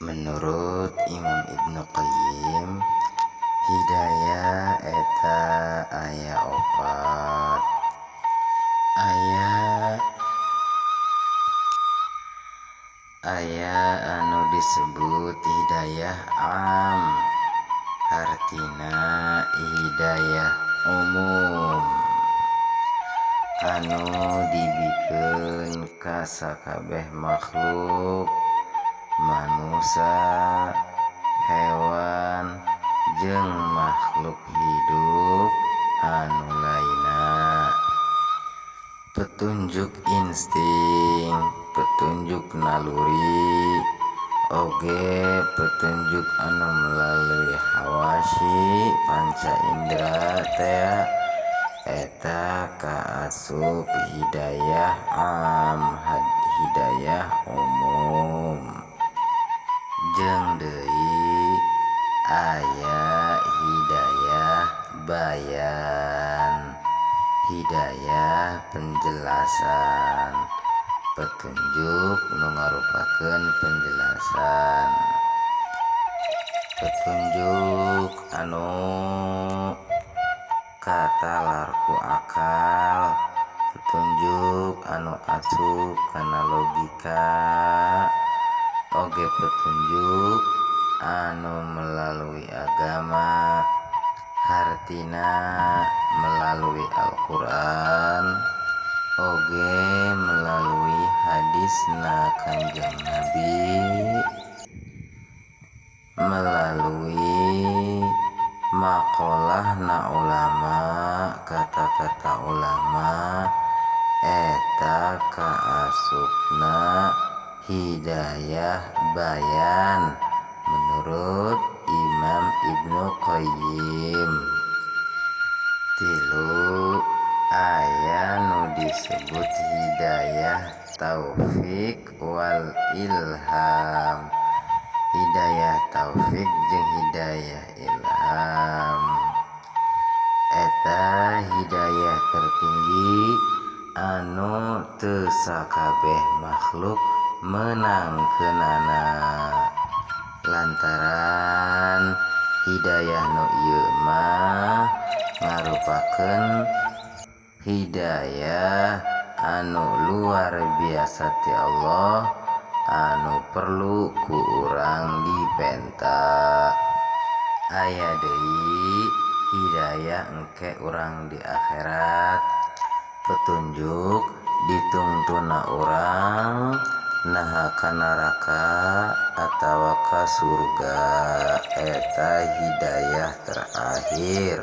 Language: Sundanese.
Menurut Imam Ibnu Qayyim, hidayah eta aya opat. Aya anu disebut hidayah am, hartina hidayah umum anu dibikeun ka sakabeh makhluk, manusia, hewan, jeung makhluk hidup anu lainna. Petunjuk insting, petunjuk naluri, oge petunjuk anu melalui hawasi panca indera teh, eta kaasup hidayah am, hidayah umum. Jeung deui aya hidayah bayan, hidayah penjelasan, petunjuk nu ngarupakeun penjelasan, petunjuk anu katalar ku akal, petunjuk anu asup kana logika, oge petunjuk anu melalui agama, hartina melalui Al-Quran oge melalui hadisna Kanjeng Nabi, melalui maqolahna ulama, kata-kata ulama, eta kaasupna hidayah bayan menurut Imam Ibnu Qayyim. Tilu, aya nu disebut hidayah taufik wal ilham, hidayah taufik jeung hidayah ilham. Eta hidayah tertinggi anu teu sakabeh makhluk meunangkeunana, lantaran hidayah nu ieu mah ngarupakeun hidayah anu luar biasa ti Allah anu perlu ku urang dipenta. Aya deui hidayah engke urang di akhirat, petunjuk ditungtuna urang naha ka neraka atawa ka surga, eta hidayah terakhir.